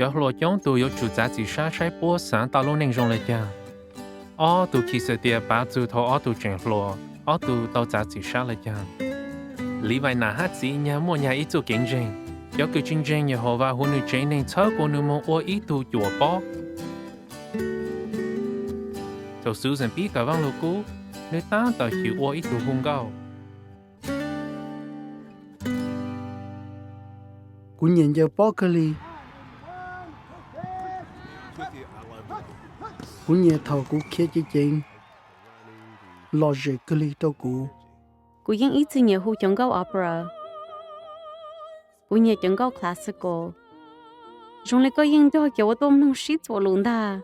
Cov hluas coob tus yuav tsum txav txim sab saib puab xaav tau lub neej zoo le caag. Ob tug khi xwm tias pav txug thaum ob tug tseem hluas, ob tug tau txav txim sab le caag. Livais nam hab txiv nyag muaj nyag ib txuj kev ntseeg. Cov kws tsi ntseeg Yehauvas hu nwg tsev neeg txhawb kuas nwg moog ua ib tug cuam pob. Thaum Susan pib kawm Vaaj Lug Kub, nwg taab tom xyum ua ib tug hu nkauj. Kuv nyiam ncaws pob kawg li. Kuv nyiam thaum kuv khiav ceev ceev, lom zem kawg li rau kuv. Kuv yeej ib txwm nyiam hu cov nkauj opera. Kuv nyiam cov nkauj classical. Zoo le koj yeej nrog cov ua tuaj mloog sib txuas lus ntag.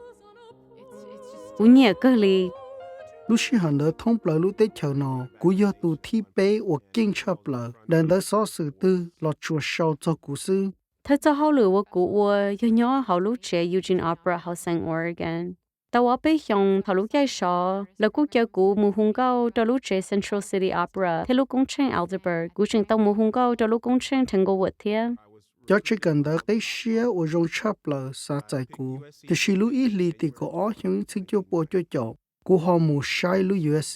Kuv nyiam kawg li. Lub sij hawm ntawd thoob plaws lub teb chaws no, kuv yog tus thib peb uas keej tshaj plaws. Daim ntawv xov xwm twg los tsuas sau txog kuv xwb. Thawj txoj hauj lwm uas kuv ua yog nyob hauv lub tsev Eugene Opera hauv xeev Oregon. Tau ob peb xyoos thaum lub caij sov, lawv kuj caw kuv mus hu nkauj rau lub tsev Central City Opera thiab lub koob tsheej Aldeburgh. Kuv tseem tau mus hu nkauj rau lub koob tsheej Tanglewood thiab. Cov tsev kawm ntawv qib siab uas zoo tshaj plaws xav txais kuv, tiam sis lub ib hlis tim kaum ob xyoo ib txhiab cuaj pua cuaj caum, kuv ho mus saib lub U S C.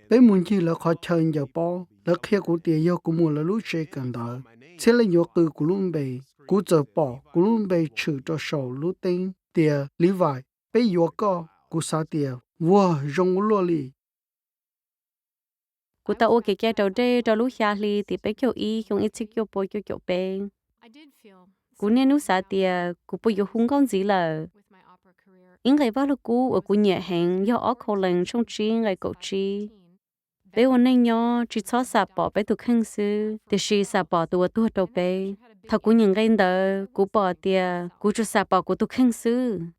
Peb mus ncig lawv qhov chaw ncaws pob. Lawv qhia kuv tias yog kuv mus lawv lub tsev kawm ntawv, txhiab leej yuav qw kuv lub npe. Kuv txawm pom kuv lub npe tshwm rau saum lub teeb tias Livais, peb yuav koj. Kuv xav tias, vuag, zoo ua luaj li. Kuv tau ua kev cai raus dej rau lub xya hli tim peb caug ib xyoo ib txhiab cuaj pua cuaj caum peb. Kuv niaj hnub xav tias kuv puas yuav hu nkauj ntxiv lawm. Ib nqe Vaj Lug Kub uas kuv nyiam heev yog ob Kolens tshooj tsib nqe kaum tsib: Peb ua neej nyob tsi txhob xam pom peb tus kheej xwb, tiam sis xam pom tus uas tuag rau peb. Thaum kuv nyeem nqe ntawd, kuv pom tias kuv tsuas xam pom kuv tus kheej xwb.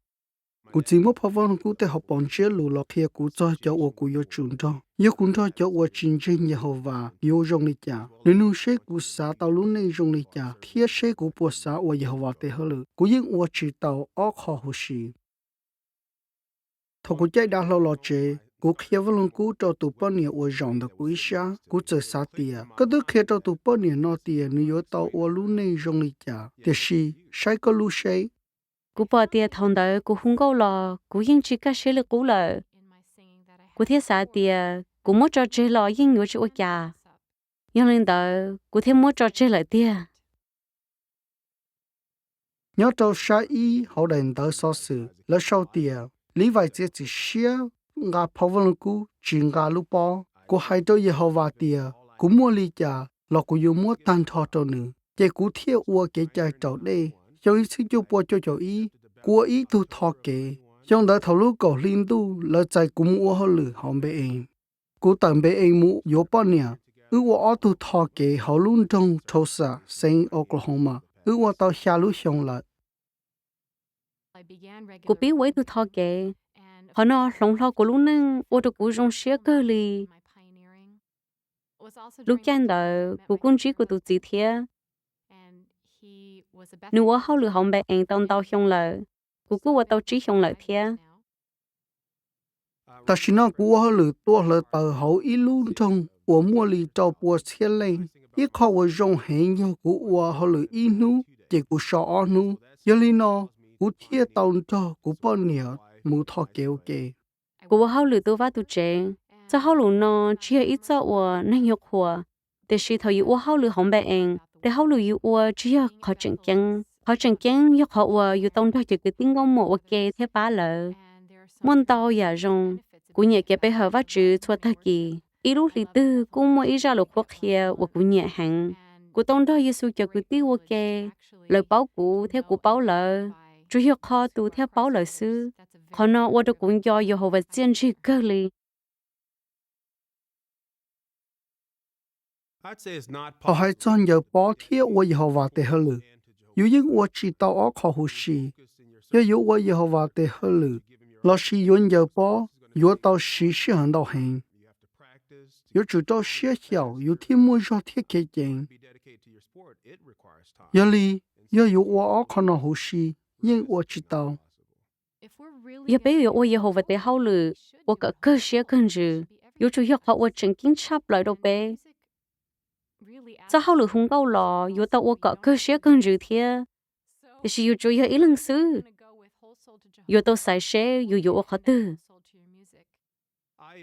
Kuv txiv muab phau Vaj Lug Kub tej hauv paus ntsiab lus los qhia kuv txog cov uas kuv yuav tsum nrog. Yog kuv nrog cov uas tsis ntseeg Yehauvas yuav zoo li cas? Nws nug seb kuv xav tau lub neej zoo li cas thiab seb kuv puas xav ua Yehauvas tes hauj lwm. Kuv yeej ua tsis tau ob qho huv si. Thaum kuv caij dav hlau los tsev, kuv qhia Vaj Lug Kub rau tus poj niam uas zaum ntawm kuv ib sab. Kuv txawm xav tias, koj twb qhia rau tus poj niam no tias nws yuav tau ua lub neej zoo li cas, tiam sis saib koj lub seb. Kuv pom tias thaum ntawd kuv hu nkauj los kuv yeej tsis kaj siab li qub lawm. Kuv thiaj xav tias kuv muab tso tseg los yeej yuav tsis ua cas. Yog li ntawd kuv thiaj muab tso tseg lawm tiag. Nyob rau sab ib hauv daim ntawv xov xwm, lawv sau tias Livais txiav txim siab nqa phau Vaj Lug Kub tsis nqa lub pob. Kuv hais rau Yehauvas tias kuv muaj li cas los kuv yuav muab tag nrho rau nws, ces kuv thiaj ua kev cai raus dej. Xyoo ib txhiab cuaj pua cuaj caum ib, kuv ua ib tug tho kev. Xyoo ntawd thaum lub kaum hli ntuj lawv txais kuv mus ua hauj lwm hauv Npe Ees. Kuv tawm Npe Ees mus yuav poj niam. Wb ua ob tug tho kev hauv lub nroog Tulsa, xeev Oklahoma. Wb ua tau xya lub xyoo lawm. Kuv pib ua ib tug tho kev. Qhov no hloov hlo kuv lub neej ua rau kuv zoo siab kawg li. Lub caij ntawd kuv kuj ntsib kuv tus txiv thiab. Nws ua hauj lwm hauv Npe Ees tau ntau xyoo lawm. Kuv kuj ua tau tsib xyoo lawm thiab. Tam sim no kuv ua hauj lwm tua hluav taws hauv ib lub nroog uas muaj li rau pua txhiab leej. Ib qho uas zoo heev yog kuv ua hauj lwm ib hnub ces kuv so ob hnub. Yog li no kuv thiaj tau nrog kuv poj niam mus tho kev ua ke. Kuv ua hauj lwm tu vaj tu tsev. Txoj hauj lwm no tsis yog ib txoj uas neeg yuav qhuas, tiam sis thaum yus ua hauj lwm hauv Npe Ees, tes hauj lwm yus ua tsis yog qhov tseem ceeb. Qhov tseem ceeb yog qhov uas yus tau nrog cov kwv tij nkauj muam ua ke thiab pab lawv. Muaj ntau yam zoo. Kuv nyiam kev pe hawm Vajtswv txhua tag kis. Ib lub hlis twg kuj muaj ib zaj lus qhuab qhia uas kuv nyiam heev. Kuv tau nrog Yexus cov kwv tij ua ke. Lawv paub kuv thiab kuv paub lawv. Tsuas yog qhov tu thiab paub lawv xwb. Qhov no ua rau kuv nco Yehauvas txiaj ntsig kawg li. Thaum hais txog ncaws pob thiab ua Yehauvas tes hauj lwm, yus yeej ua tsis tau ob qho huv si. Yog yuav ua Yehauvas tes hauj lwm lossis yuav ncaws pob, yuav tau siv sij hawm ntau heev. Yuav tsum rau siab xyaum yus thiaj muaj zog thiab khiav ceev. Yog li, yog yuav ua ob qho no huv si, yeej ua tsis tau. Yog peb yuav ua Yehauvas tes hauj lwm uas kom kawg siab kawg ntsws, yuav tsum yog qhov uas tseem ceeb tshaj plaws rau peb. Txoj hauj lwm hu nkauj los yuav tau ua kom kawg siab kawg ntsws thiab. Tiam sis yus tsuas yog ib leeg xwb, yuav tau xaiv seb yus yuav ua qhov twg.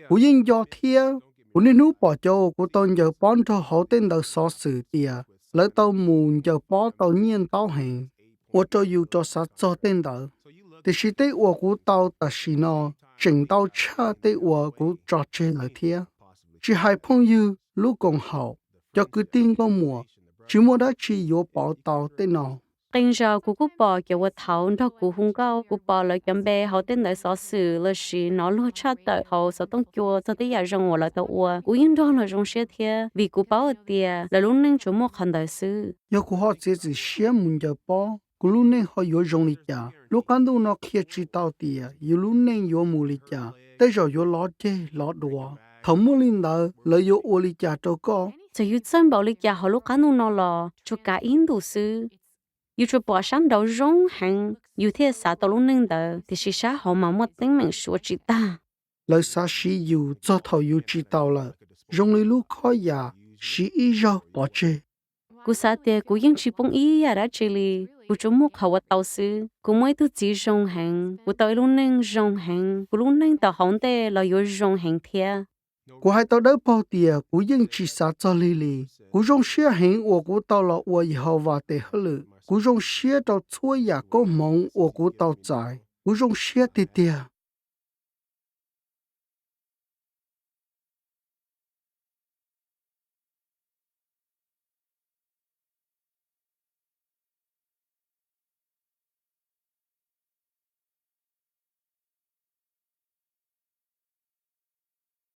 Kuv yeej nco thiab kuv niaj hnub pom cov uas kuv tau ncaws pob nrog hauv tej ntawv xov xwm tias lawv tau mus ncaws pob tau nyiaj ntau heev, ua rau yus rov xav txog tej ntawd. Tiam sis tej uas kuv tau tam sim no tseem ntau tshaj tej uas kuv tso tseg lawm thiab. Tsis hais phooj ywg, lub koom haum, cov kwv tij nkauj muam, tsis muaj dab tsi yuav pauv tau tej no. Qee zaus kuv kuj pom cov uas thaud nrog kuv hu nkauj, kuv pom lawv cov npe hauv tej ntawv xov xwm lossis hnov luag tshaj tawm hauv xov tooj cua txog tej yam zoo uas lawv tau ua. Kuv yeej nrog luag zoo siab thiab, vim kuv paub hais tias lawv lub neej tsuas muaj qhov ntawd xwb. Yog kuv ho txiav txim siab mus ncaws pob, kuv lub neej ho yuav zoo li cas? Lub qab ntuj no qhia tsis tau tias yus lub neej yuav mus li cas, tej zaum yuav lov ceg lov duav. Thaum muaj li ntawd, lawv yuav ua li cas rau koj? Txawm yus txawj npaum li cas hauv lub qab ntuj no los tsuas kav ib ntus xwb. Yus tsuas pom sab nraud zoo heev yus thiaj xav tau lub neej ntawd, tiam sis sab hauv mas muaj teeb meem suav tsis tag. Lawv xav siv yus txog thaum yus tsis taus lawm, zoo li lub khob yam siv ib zaug pov tseg. Kuv xav tias kuv yeej tsis poob ib yam dab tsi li, kuv tsuas muaj qhov uas tau xwb. Kuv muaj ib tug txiv zoo heev, kuv tau ib lub neej zoo heev, kuv lub neej tom hauv ntej los yuav zoo heev thiab. Kuv hais tau dawb paug tias kuv yeej tsis xav txog lig li. Kuv zoo siab heev uas kuv tau los ua Yehauvas tes hauj lwm. Kuv zoo siab rau txhua yam koob hmoov uas kuv tau txais. Kuv zoo siab tiag tiag.